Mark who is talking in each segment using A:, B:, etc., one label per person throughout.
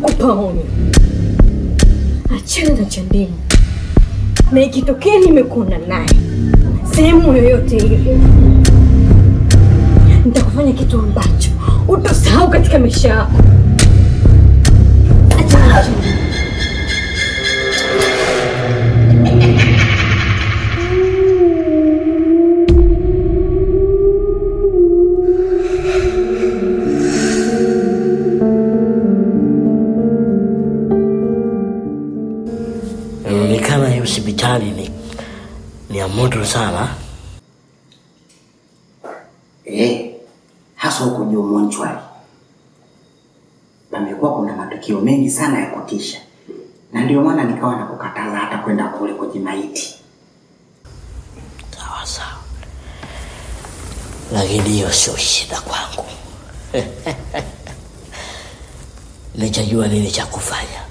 A: Nakupa onyo. Achana na Chandimu. Na ikitokea nimekuona naye sehemu yoyote ile, nitakufanya kitu ambacho utosahau katika maisha yako. Achana na Chandimu.
B: Inaonekana hiyo hospitali ni ya moto sana.
C: Hasa huko juu Monchwari pamekuwa kuna matukio mengi sana ya kutisha, na ndio maana nikawa nakukataza hata kwenda kule kwenye maiti.
B: Sawa sawa, lakini hiyo sio shida kwangu. Nichajua nini cha kufanya.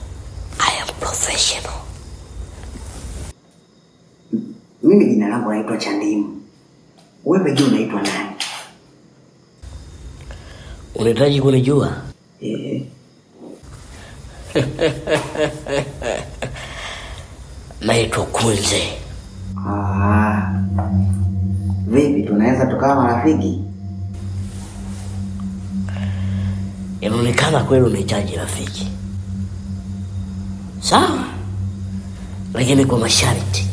B: I am professional.
C: Mimi jina langu naitwa Chandimu. Wewe je, unaitwa nani?
B: Unahitaji kunijua? Naitwa Kunze.
C: Vipi, tunaweza tukawa marafiki?
B: Inaonekana kweli unahitaji rafiki. Sawa, lakini kwa masharti.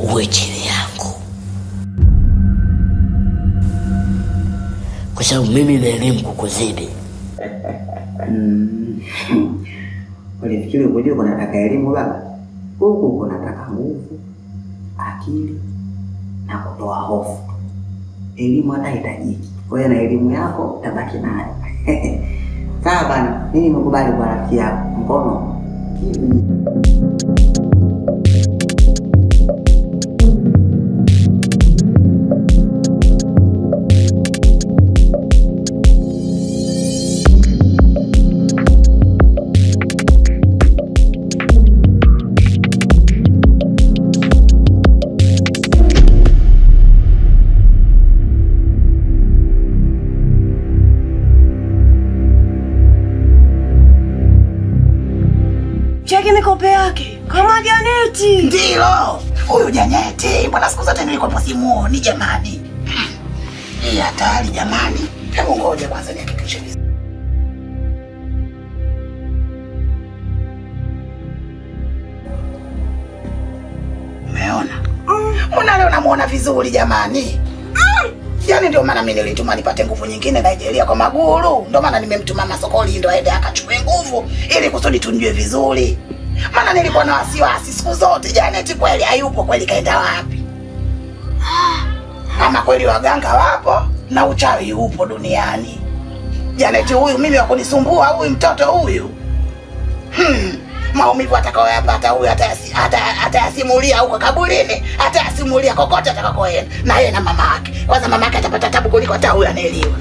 B: Uwe chini yangu, kwa sababu mimi na elimu kukuzidi.
C: Ulifikiri ukujua kunataka elimu baba? Huku kunataka nguvu, akili na kutoa hofu. Elimu hata hitajiki. Kwa hiyo na elimu yako utabaki nayo. Sawa bana, mimi nimekubali kwa rafiki yako. Mkono.
D: Cheki mikope yake kama Janeti.
E: Ndilo huyu Janeti, mbona siku zote nilikuwa simuoni jamani. Hii hatari jamani. Hebu ngoja kwanza nihakikishe. Umeona? Mbona leo namuona vizuri jamani? Yaani ndio maana mimi nilituma nipate nguvu nyingine Nigeria kwa Maguru. Ndio maana nimemtuma Masokoli ndio aende akachukue nguvu ili kusudi tunjue vizuri. Maana nilikuwa na wasiwasi siku zote, Janeti kweli hayupo, kweli kaenda wapi? Ama kweli waganga wapo na uchawi upo duniani. Janeti huyu mimi wakunisumbua huyu mtoto huyu. Maumivu atakayoyapata huyu atayasimulia huko kaburini, atayasimulia kokote atakakoenda. Na yeye na mama yake. Kwanza mama yake atapata tabu kuliko hata huyu anaeliwa.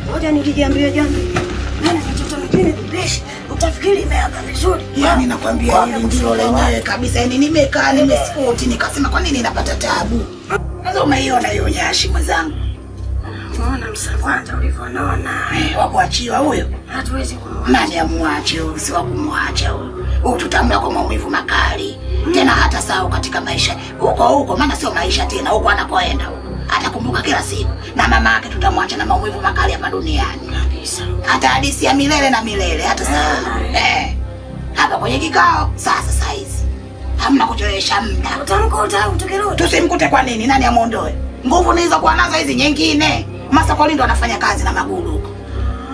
D: Ngoja nikijiambia jambo. Maana mtoto mwingine bibishi utafikiri imeaga vizuri.
E: Yaani nakwambia hili ndilo lenyewe kabisa. Yaani nimekaa nimesikuti nikasema kwa nini napata tabu? Sasa umeiona hiyo nyashi mwenzangu?
D: Unaona msafwanda ulivyonona.
E: Wakuachiwa huyo?
D: Hatuwezi kumwacha.
E: Nani amwache huyo? Si wa kumwacha huyo. Huyu tutamla kwa maumivu makali. Tena hata sawa katika maisha huko huko, maana sio maisha tena huko anakoenda huko. Atakumbuka kila siku. Na mama yake tutamwacha na maumivu makali hapa duniani.
D: Kabisa.
E: Hata hadithi ya milele na milele hata sawa. Hapa kwenye kikao sasa saizi. Hamna kuchelewesha muda.
D: Utamkuta au tukirudi?
E: Tusimkute kwa nini? Nani amuondoe? Nguvu nilizokuwa nazo hizi nyingine. Masokolindo anafanya kazi na Maguru huko.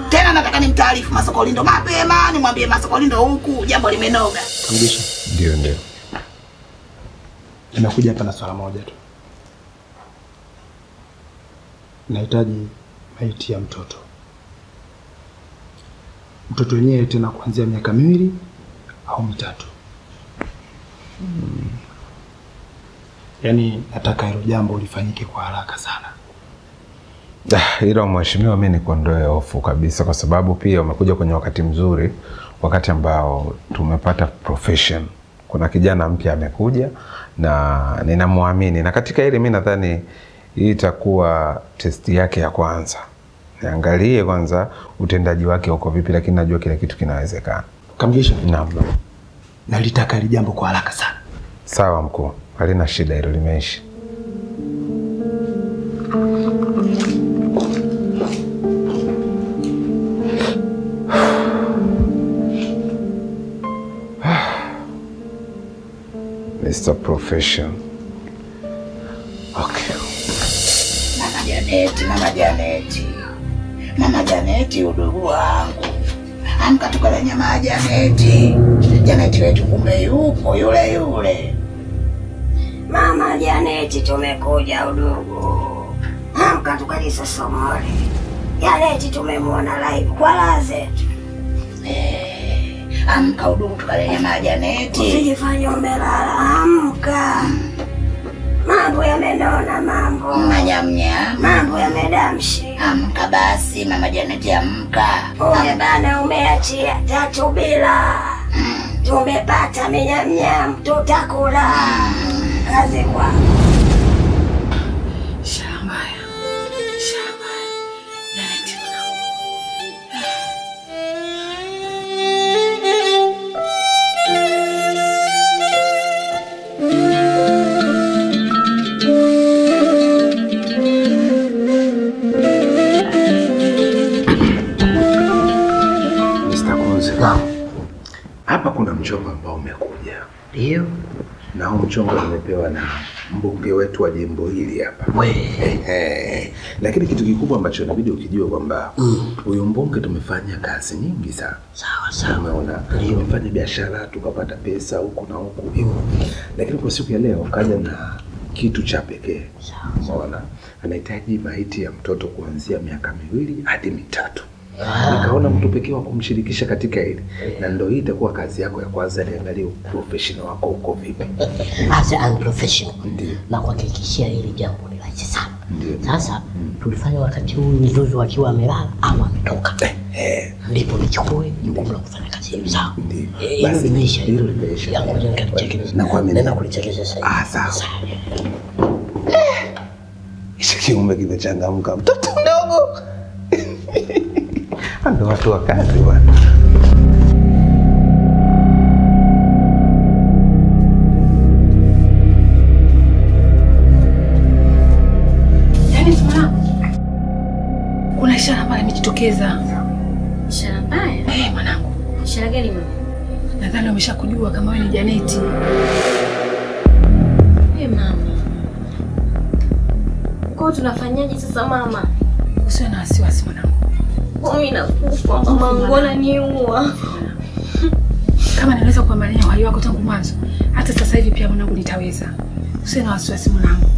E: Tena nataka nimtaarifu Masokolindo mapema, nimwambie Masokolindo huku jambo limenoga.
F: Mgisha.
G: Ndio ndio.
F: Nimekuja hapa na swala moja tu. Nahitaji maiti ya mtoto. Mtoto wenyewe tena kuanzia miaka 2 au 3. Yaani nataka hilo jambo lifanyike kwa haraka sana.
G: Ila mheshimiwa, mimi nikuondoe hofu kabisa kwa sababu pia umekuja kwenye wakati mzuri, wakati ambao tumepata profession Kuna kijana mpya amekuja na ninamwamini, na katika hili mimi nadhani hii itakuwa testi yake ya kwanza. Niangalie kwanza utendaji wake uko vipi, lakini najua kila kitu kinawezekana.
F: Kamgisha.
G: Naam.
F: Nalitaka hili jambo kwa haraka sana.
G: Sawa mkuu, halina shida, hilo limeisha. Mr. Profession. Okay.
E: Mama Janeti, Mama Janeti. Mama Janeti udugu wangu. Amka tukale nyama ya Janeti. Janeti wetu kumbe yupo yule yule.
D: Mama Janeti tumekuja udugu. Amka tukajisosomole. Janeti tumemwona live kwa raha zetu.
E: Amka udugu tukale nyama ya Janeti.
D: Usijifanye umelala, amka. Mambo yamenona mambo.
E: Manyamnya.
D: Mambo yamedamshi.
E: Amka basi Mama Janeti amka.
D: Oye bana umeachia 3 bila. Tumepata minyamnyam tutakula. Kazi kwako.
H: Shambaya. Shambaya. Janeti mwanangu.
G: Hapa kuna mchongo ambao umekuja.
B: Ndio.
G: Na huu mchongo nimepewa na mbunge wetu wa jimbo hili hapa. We. Lakini kitu kikubwa ambacho inabidi ukijue kwamba huyu mbunge tumefanya kazi nyingi sana.
B: Sawa sawa.
G: Umeona? Tumefanya biashara tukapata pesa huku na huku hivyo. Lakini kwa siku ya leo kaja na kitu cha pekee.
B: Sawa.
G: Umeona? Anahitaji maiti ya mtoto kuanzia miaka 2 hadi 3. Nikaona mtu pekee wa kumshirikisha katika hili. Na ndio hii itakuwa kazi yako ya kwanza, niangalie professional wako uko vipi.
B: As an professional.
G: Ndio.
B: Na kuhakikishia hili jambo ni rahisi sana.
G: Ndio.
B: Sasa tulifanya wakati huu mzuzu akiwa amelala au ametoka. Ndipo nichukue jukumu la kufanya kazi hiyo. Sawa.
G: Ndio.
B: Basi limeisha.
G: Hilo limeisha.
B: Yangu nikalicheke.
G: Na kwa mimi
B: nenda kulicheke sasa.
G: Ah, sawa. Hicho kiumbe kimechangamka. Mtoto mdogo. Ndio watu wa kazi bwana.
H: Yaani mwanangu, kuna ishara mbaya imejitokeza.
A: Ishara mbaya?
H: Mwanangu.
A: Ishara gani mama?
H: Nadhani wameshakujua kama wewe ni Janeti.
A: Mama. Kwa tunafanyaje sasa mama?
H: Usiwe na wasiwasi mwanangu.
A: Mimi nakufa mama, mbona niua?
H: Kama ninaweza kupambania uhai wako tangu mwanzo, hata sasa hivi pia mwanangu nitaweza. Usiwe na wasiwasi mwanangu.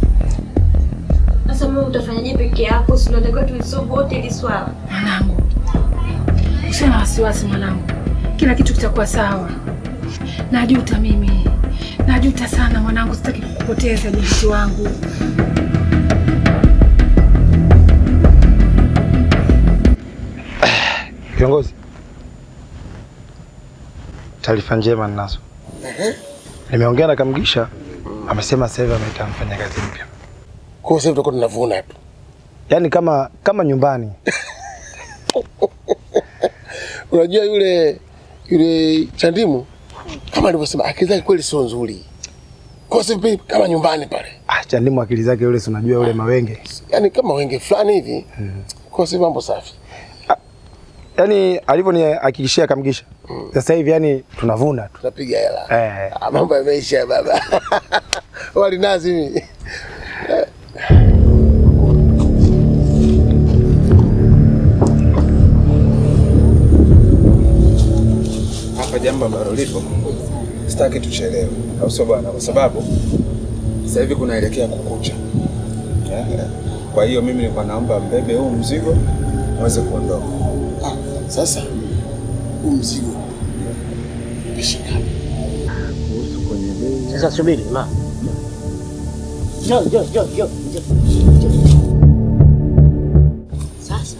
A: Sasa mama utafanyaje peke yako? Si unatakiwa tulisolve wote hili swala.
H: Mwanangu. Usiwe na wasiwasi mwanangu. Kila kitu kitakuwa sawa. Najuta mimi. Najuta sana mwanangu, sitaki kukupoteza binti wangu.
F: Kiongozi, taarifa njema ninazo. Nimeongea na Kamgisha, amesema sasa hivi ameita mfanyakazi mpya.
I: Kwa hiyo sasa tutakuwa tunavuna tu.
F: Yaani kama nyumbani.
I: Unajua yule Chandimu kama alivyosema akili zake kweli sio nzuri. Kwa sababu kama nyumbani pale.
F: Ah, Chandimu akili zake yule si unajua yule mawenge.
I: Yaani kama wenge fulani hivi. Kwa sababu mambo safi.
F: Yaani alivyonihakikishia Kamgisha. Sasa hivi yani tunavuna tu.
I: Tunapiga hela. Mambo yameisha baba. Wali nazi mimi.
G: Hapa jambo ambalo lipo sitaki tuchelewe. Au sio bwana? Kwa sababu sasa hivi kunaelekea kukucha. Kwa hiyo mimi nilikuwa naomba mbebe huu mzigo muweze kuondoka.
I: Sasa huu mzigo ni shilingi ngapi?
G: Kuhusu kwenye bei.
B: Sasa subiri ma. Njoo. Sasa.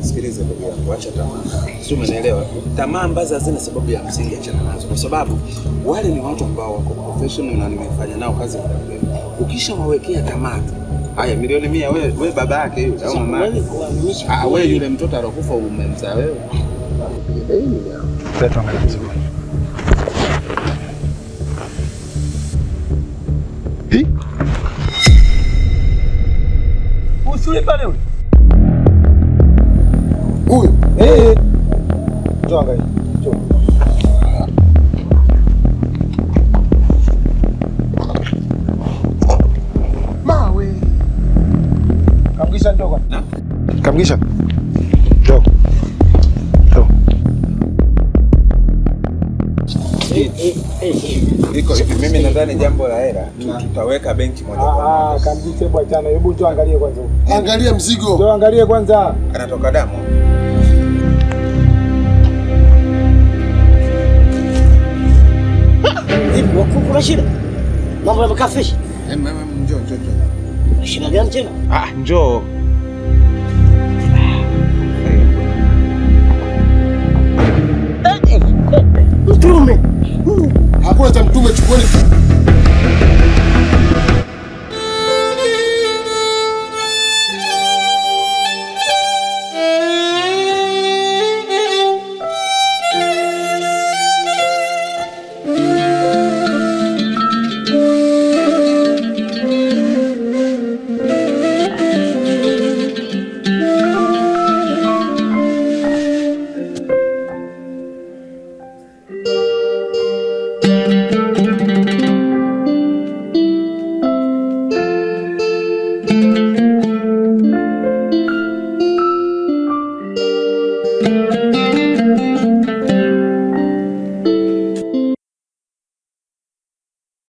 G: Sikiliza. Nisikilize ndugu yangu, acha tamaa. Sio, umenielewa? Tamaa ambazo hazina sababu ya msingi achana nazo, kwa sababu wale ni watu ambao wako professional na nimefanya nao kazi muda mrefu. Ukishawawekea tamaa tu, haya milioni 100, wewe baba yake yule au mama yake? Ah, wewe yule mtoto alokufa umemzaa wewe.
F: Sasa tuangalie mzigo. Hi? Usule pale yule. Huyu. Eh. Njoo angalia. Njoo. Mawe. Kamgisha njoo kwanza. Kamgisha. Njoo. Njoo.
G: Iko hivi, mimi nadhani jambo la hela tutaweka benki moja kwa moja.
F: Ah, Kamgisha hebu achana. Hebu njoo angalie kwanza.
I: Angalia mzigo.
F: Njoo angalie kwanza.
G: Anatoka damu.
B: Vipi wakuu, kuna shida? Mambo yamekaa fresh?
G: Njoo njoo njoo.
B: Shida gani tena?
G: Ah, njoo.
B: Mtume.
I: Hakuna cha mtume, chukueni.